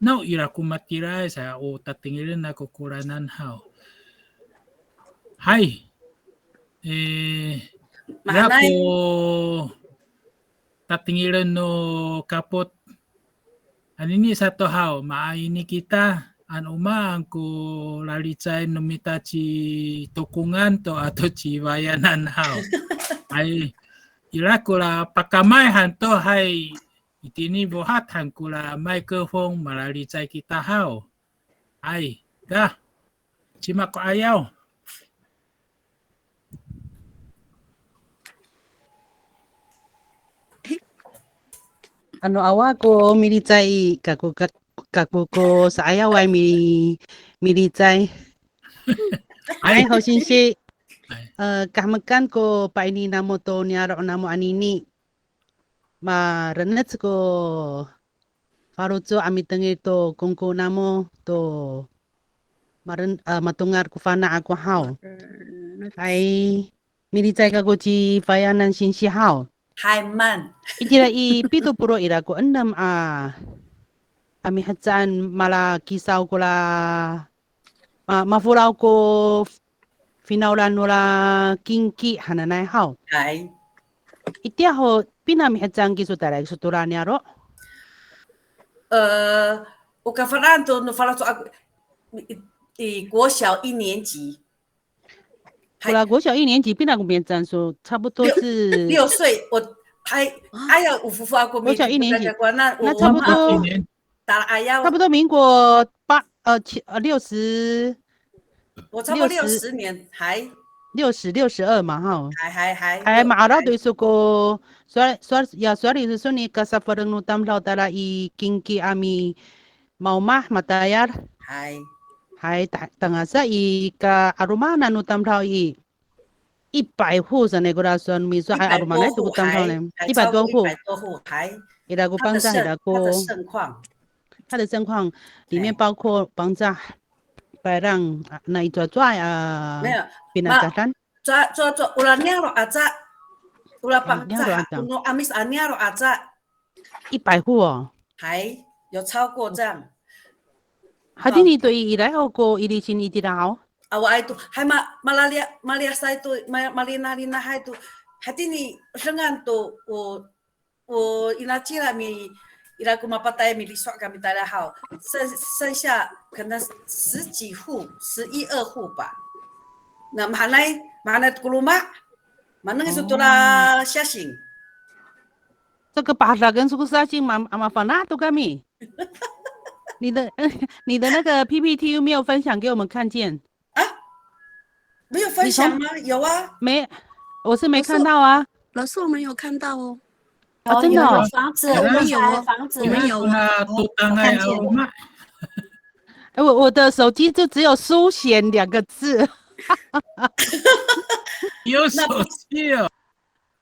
Naw ira ko matiraay sa o tatengilen ako koranan haw. Hay. E, ira ko tatengilen no kapot. Anini sato haw, maayni kita, ano maan ko lalicay no mita ci Tokongan to ato ci Fayanan haw. Hay, ira ko la pakamay han to, hay, itini fohat han ko la microphone malalicay kita haw. Hay, ka, cima ko 'ayaw. Ano awa ko milicay, kako, ka-, kako ko sa'ayaway mi-, milicay. Ay, ho singsi. Ay. E, kahemekan ko pa'ini namo to niyaro' namo anini. Marenec ko faloco' a mitengil to kongko namo to maren-, a, matongal ko fana' ako haw. Hay, milicay kako ci Fayanan singsi haw. Hay, maan. Itira i pito polo' ira ko enem a, a mihecaan malakisaw ko la, a, mafolaw ko finawlan no la kingki hananay haw. Hay. Itiya ho, pina mihecaan kiso tayra i kiso tora niyaro'? E, o kafana'an to no faloco' ako, i, i 国小一年级. 国小一年级 pina ko mihecaan so, 差不多是六岁, 我还, 哎呀，我夫妇啊，国小一年级，那差不多 差不多民国八，呃，七，呃，六十，我差不多六十年，还六十，六十二嘛，哈。还，还，还，还 ma'araw to iso ko Sowal, sowal, ya, sowal i, soni kasafareng no tamdaw tala i kingki a mimaomah matayal. Hay. Hay, ta-, tangasa i ka'alomanan no tamdaw i, 一百户 sanay kora sowal no miso, hay, 'alomanay to ko tamdaw ne. 一百多户, hay, 一百多户, hay. Ira ko Pangcah, ira ko. 它的盛况。它的盛况里面包括 Pangcah, Payrang, a, nai cowacowa a pinacadan. Cowa, cowa, cowa, ora niyaro' aca. Ora Pangcah, ora aca. Ko no 'Amis a niyaro' aca. 一百户哦。Hay, 有超过这样。Hatini to i, ira ho ko ilisin itira haw? Awaay to, hay ma, malaliya, maliyasay to, ma, malinalinahay to. Hatini, dengan to, o, o inacila mi, ira ko mapatayay miliso' kami tayra haw. 剩，剩下可能十几户，十一二户吧。那 mahaenay, mahaenay to ko loma', manengneng iso tora siyasing. 这个 pahedaken iso ko siyasing, ma, mafana' to kami. 你的，你的那个 P P T 又没有分享给我们看见。啊？没有分享吗？有啊。没，我是没看到啊。老师，我们有看到哦。啊，真的哦。有房子，我们有哦，房子，我们有哦。哎，我，我的手机就只有苏贤两个字。有手机哦。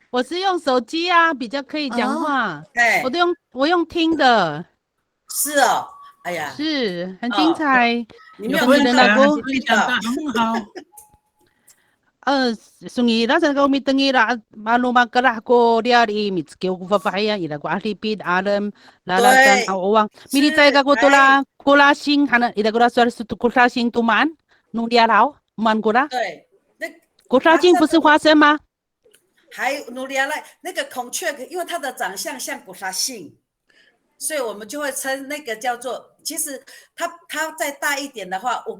我是用手机啊，比较可以讲话。哦。哎。我都用，我用听的。 是哦，哎呀。是，很精彩。哦，你没有看到。有分享，分享得很好。呃，songila' sa ko mitengil a, ano makalah ko riyar i, micekiw ko fafahiyan, ira ko 'adipit, 'alem, lalakan, 对。Aw, 'owang. Milicay kako to la, kolasing, hana, ira ko la sowal to kolasing to maan, no riyar haw, maan kora. 对，那，kolasing 不是花生吗？ 还有努力啊，那，那个孔雀，因为它的长相像 kolasing，所以我们就会称那个叫做，其实它，它再大一点的话，我，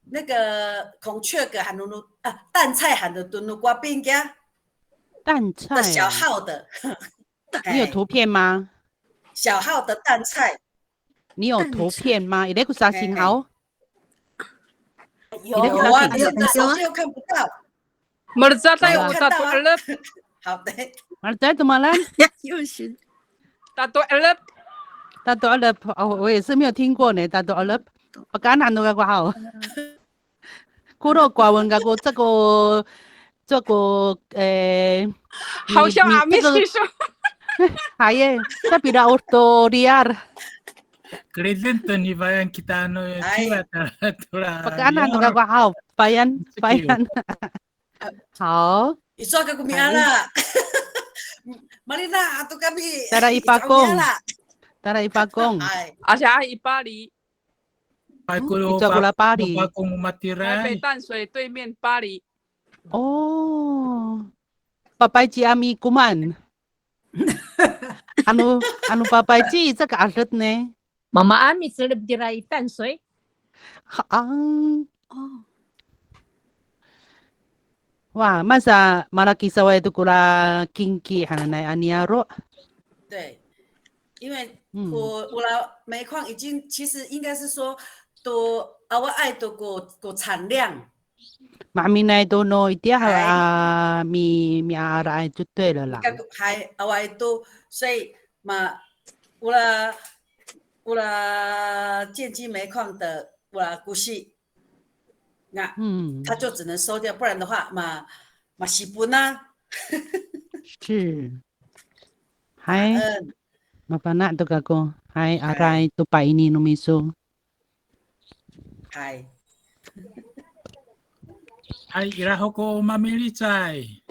那个孔雀个 han no，啊，淡菜 han no to no 瓜饼干。淡菜哦。的小号的。你有图片吗？嘿。小号的淡菜。你有图片吗？淡菜。Ira ko sasing haw? 嘿，嘿。有啊，现在手机又看不到。 Malecad to, 有看到啊。Tato 'elep. 好的。Malecad to maan? 呀，又是。Tato 'elep. Tato 'elep. 哦，我也是没有听过呢，tato 'elep. Pakaen han no kako haw. Koro kowawen kako, cako, cako, eh, 好像 Amis 这个。Hay, sa pira to riyar. Keriden to ni Fayan kita ano, kiwa tala, tala. Pakaen han no kako haw, Fayan, Fayan. Haw. Icowa kako miala. Malina ato kami. Tala i Pakong. Tala i Pakong. Hay. Asa i Pali. Icowa ko la Pali. Pakong matiray. 台北淡水对面巴黎。O. Papayci a mikoman. Ano, ano papayci, caka adet ne. Mamaan micelep tira i 淡水. Ha, ang. O. Wa, masa malaki saway to kora kingki hananay a niyaro'. 对，因为，嗯。我，我来煤矿已经，其实应该是说，都，awaay to ko, ko 产量。 Maeminay to no itiya ho a mi, miaraay 就对了啦。Hay, awaay to, 所以嘛，ora, ora 建基煤矿的，ora kosi，那，嗯。他就只能收掉，不然的话嘛，masipon a。是。Hay, mafana' to kako. Hay, aray to paini no miso. Hay. Hay, ira ho ko mamilicay.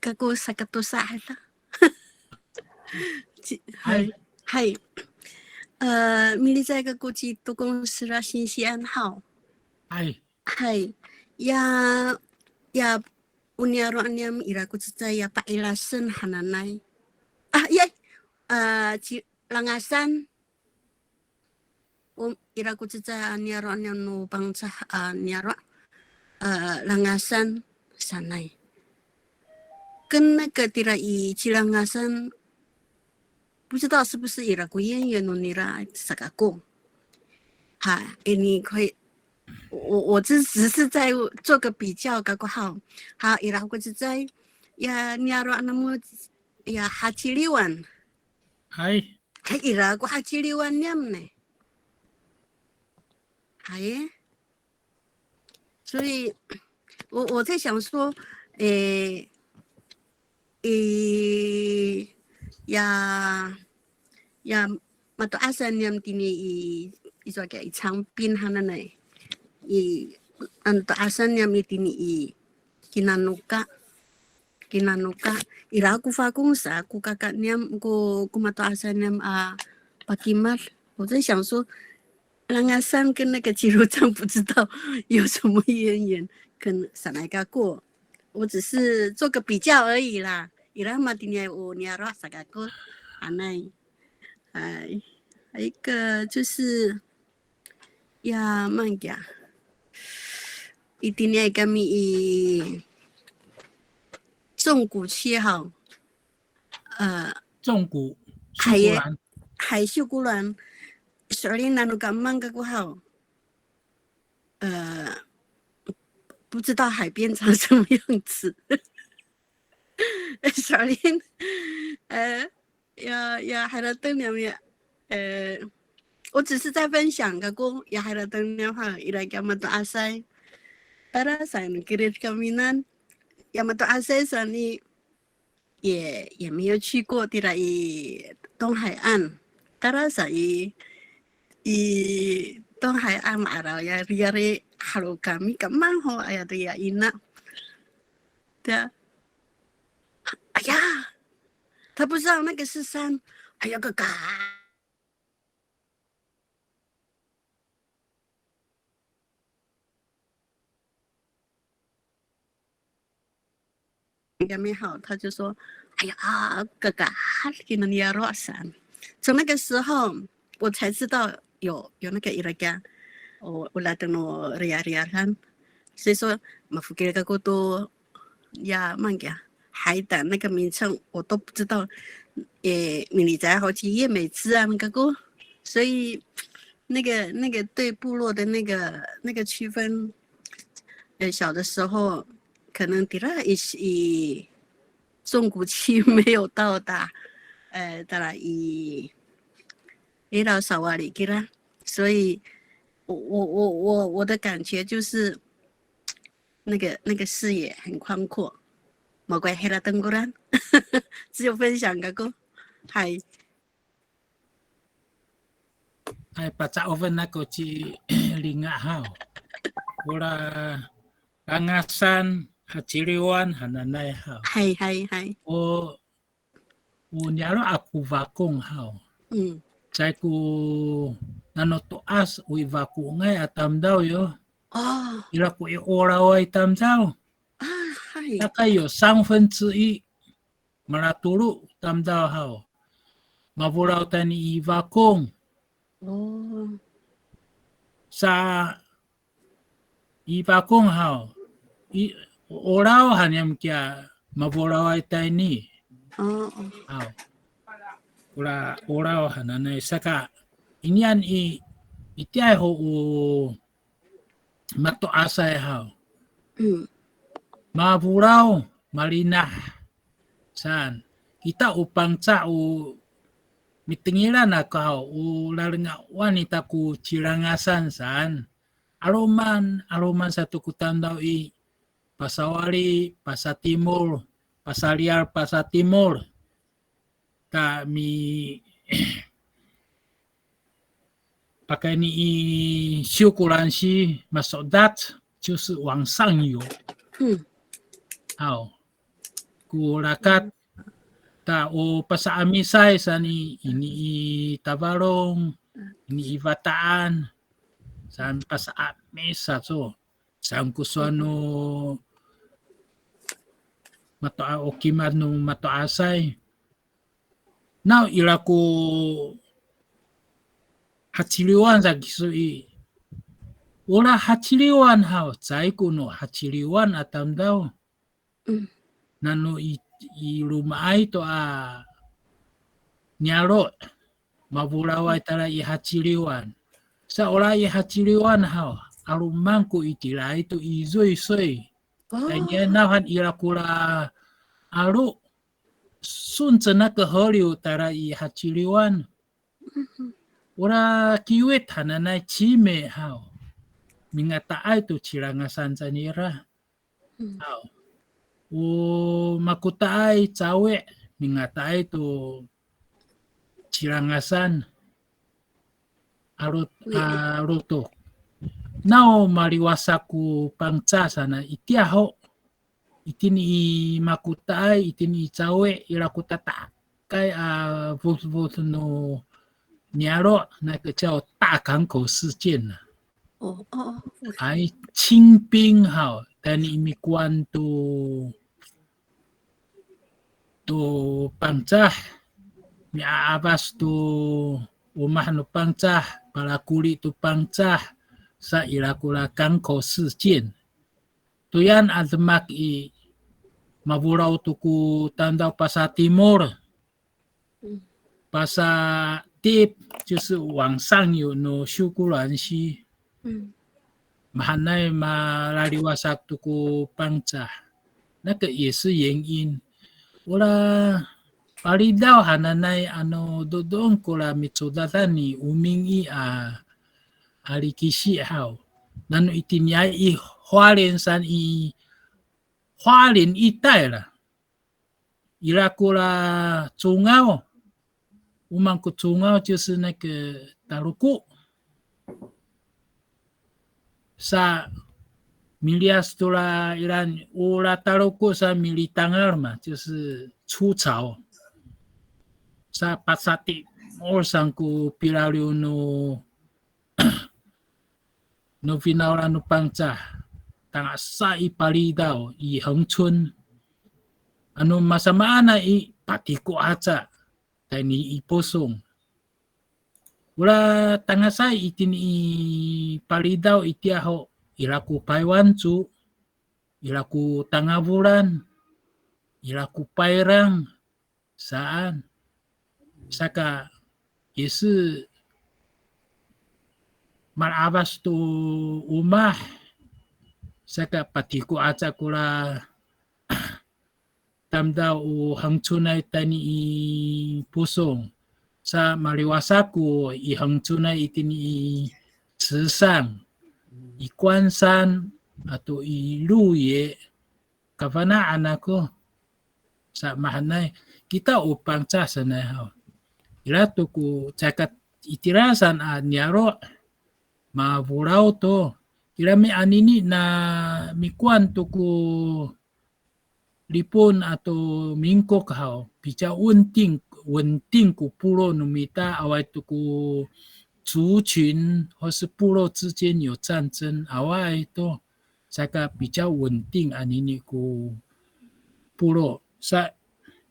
Kako sakatosa hata. Ci-, hay. Hay. Hay. E, milicay kako ci Tokong Sera singsian haw. Hay. Hay. Ya, ya, o niyaro' niyam ira ko cecay ya Pa'ilasen hananay. A, ya, a, ci Langasan. O, ira ko cecay a niyaro' niyam no Pangcah a niyaro', a, Langasan sanay. Ken naka tira i ci Langasan, 不知道是不是 ira ko 渊源 no nira sa kako. 哈，哎，你可以，我我我这只是在做个比较，kako haw. Ha, ira ko cecay, ya niyaro' namo, ya haciliwan. Hay. Hay, ira ko haciliwan niyam ne. Hay. 所以我我在想说，诶，诶，ya ya mato'asan niyam tini i, i, so kiya i Cangpin hananay. I, ano to'asan niyam itini i Kinanoka. Kinanoka. Ira ko Fakong sa ko kaka niyam ko, ko mato'asan niyam a pakimad. 我在想说，Langasan 跟那个 Cilocan 不知道有什么渊源，可能 sanay kako. 我只是做个比较而已啦。Ira matini o niyaro' sa kako. Anay. 哎，还有一个就是，ya, maan kiya. Itini kami i 纵谷七号，呃，纵谷，海耶，秀姑峦。海秀姑峦，so'elin nano kaemang kako haw. 呃，不知道海边长什么样子。So'elin, 呃，ya, ya harateng niyam ya, 呃，我只是在分享kako, ya harateng niyam ha, ira kiya mato'asay. Tara sa no kirid kaminan, ya mato'asay sa ni 也，也没有去过 tira i 东海岸。Tara sa i, i 东海岸 ma'araw ya, riyar i halo kami kaemang ho aya to ya ina. Tiya, aya, 他不知道那个是山，哎呀，个嘎。 kami haw, 他就说，哎呀，哥哥，hal kina niyaro' saan. 从那个时候，我才知道有，有那个 ira kiya, o, o latek no riyariyar han. 所以说，mafokil kako to ya, maan kiya, 海胆那个名称我都不知道，诶，milicay ho ci 叶美姿啊，那个歌，所以那个，那个对部落的那个，那个区分，呃，小的时候可能 tira i, i 纵谷七没有到达，呃，tara i, i Law Sawali kira，所以我，我，我，我，我的感觉就是，那个，那个视野很宽阔。Mako harateng ko 'orad, 只有分享 kako. Hay. Hay, paca'ofen ako ci Linga haw. Ora Langasan, Haciliwan hananay haw. Hay, hay, hay. O, o niyaro' ako Fakong haw. Caay ko nano to'as o i Fakongay a tamdaw yo. Ira ko i 'oraway tamdaw. Hay. 大概有三分之一 malatolo tamdaw haw. Mafolaw tayni i Fakong. Sa i Fakong haw, i, 'oraw han niyam kiya mafolaway tayni. Haw. Ora 'oraw hananay saka, inian i, itiyaay ho o mato'asay haw. Mafolaw, malinah saan. Kita o Pangcah o mitengilan ako haw, o lalengawan ita ko Cilangasan saan. 'Aloman, 'aloman sato ko tamdaw i, pasawali, pasatimol, pasaliyal, pasatimol. Ta mi, pakayni i 秀姑峦溪 maso'edac, 就是往上游. Haw. Ko rakat, ta o pasa'amisay saan i, ini i Tafalong, ini i Fata'an, saan pasa'amis sato. Saan ko sowal no mato'a, o kimad no mato'asay. Naw ira ko Haciliwan sa kiso i. Ora Haciliwan haw, caay ko no Haciliwan a tamdaw. Nano i, i loma'ay to a niyaro', mafolaway tala i Haciliwan. Sa ora i Haciliwan haw, 'aloman ko itiraay to i 瑞穗. Tayniay, nawhan ira ko la 'alo, 顺着那个河流 tayra i Haciliwan. Ora Kiwit hananay, 奇美 haw, mingataay to Cilangasan canira. Haw. O Makotaay, Cawi', mingataay to Cilangasan. Alo, alo to. Naw maliwasak ko Pangcah sanay itiya ho. Itini i Makotaay, itini i Cawi', ira ko tata'akay a fodfod no niyaro', 那个叫大港口事件呢。 哦哦哦， Ay, 清兵 haw, tayni i mikowan to, to Pangcah, mi'a'afas to omah no Pangcah, palakoli to Pangcah, sa ira ko la 港口事件. Toyaan a demak i, mafolaw to ko tamdaw pasatimol. Pasa'etip 就是往上游 no 秀姑峦溪. Mahaenay malaliwasak to ko Pangcah. 那个也是原因. Ora Palidaw hananay, ano dodoen ko la micodadan ni Oming i a, a likisi haw. Nano itiniay i 花莲 san i, 花莲一带 la. Ira ko la Congaw. O maan ko Congaw 就是那个 Taloko. Sa miliyas to la ira, o la Taloko sa militangal ma, 就是出草. Sa pasatimol san ko pilaliw no, no finawlan no Pangcah, tangasa i Palidaw i 恒春. Ano masamaanay i, patiko aca tayni i Posong. Ora tangasa itini i Palidaw itiya ho, ira ko Paywanco, ira ko Tangafolan, ira ko Payrang, saan. Saka, 也是 mala'afas to omah, saka patiko aca ko la tamdaw o 恒春ay tayni i Posong. Sa maliwasak ko i 恒春 ay itini i 池上, i 关山, ato i 鹿野, kafana'an ako. Sa mahaenay, kita o Pangcah sanay haw, ira to ko caay ka itira san a niyaro', mafolaw to. Kirami anini na mikowan to ko Lipon ato Mingkok haw, 比较稳定, 稳定 ko 部落 no mita, awaay to ko 族群或是部落之间有战争, awaay to, saka 比较稳定 anini ko 部落. Sa,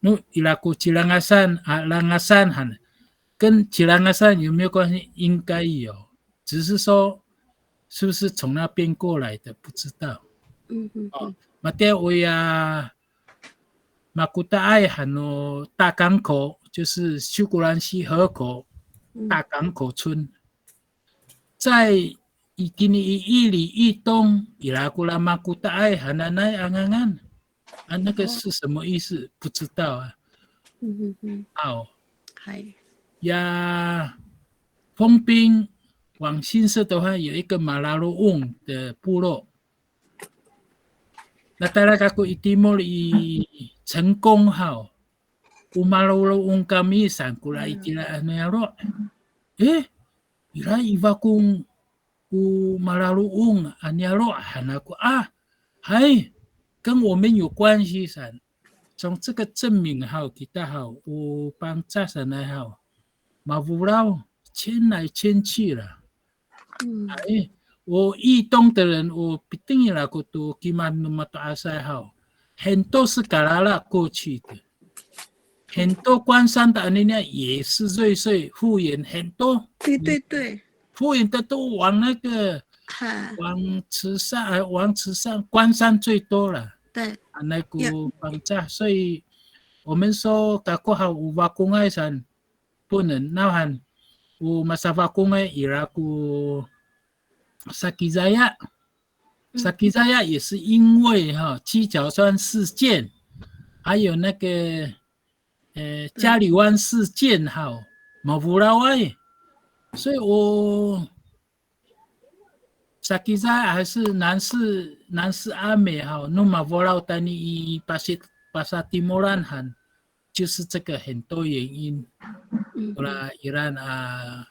no ira ko Cilangasan, a, Langasan han, 跟 Cilangasan 有没有关系？应该有。 只是说是不是从那边过来的，不知道。嗯嗯嗯。Matiya oya Makotaay han no 大港口，就是秀姑峦溪河口，大港口村。在 itini i 义里义东, ira ko la Makotaay hananay a ngangan. 啊，那个是什么意思？不知道啊。嗯嗯嗯。好。嗨。Ya, 丰滨往新社的话，有一个 Malaloong 的部落。Na tayra kako i timol i 成功 haw, o Malaloong kami saan ko la itira a niyaro'. Eh, ira i Fakong ko Malaloong a niyaro' han ako a. Hay, 跟我们有关系 saan. 从这个证明 haw, kita haw, o Pangcah sanay haw, mafolaw, 迁来迁去了。嗯。Hay, o 义东的人, o pitengil ako to kimad no mato'asay haw, 很多是 Kalala 过去的。很多关山的 anini 也是瑞穗、富源，很多。对对对。富源的都往那个，哈。往池上，呃，往池上，关山最多了。对。啊，那个 Ya. Pangcah，所以我们说 kako haw o Fakongay saan, 不能，那还 o masafakongay ira ko Sakizaya. Sakizaya 也是因为哈七角川事件，还有那个呃加里湾事件哈，mafolaway，所以我 Sakizaya 还是南势南势阿美哈，no mafolaw tayni i pasi pasatimolan han，就是这个很多原因。Ora iraan a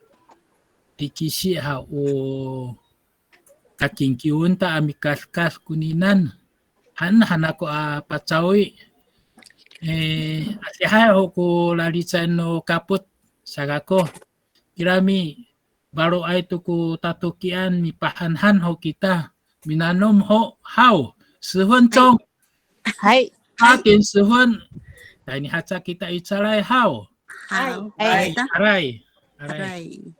tikisi ha o kakingkiwen ta a mikadkad koninan han han ako a pacawi. E, adihay ho ko lalicay no kapot sa kako. Kirami, faloay to ko tatokian mipahanhan ho kita. Minanom ho haw. 十分钟. Hay. 八点十分. Tayni haca kita i calay haw. Hay. Hay. Aray. Aray. Aray.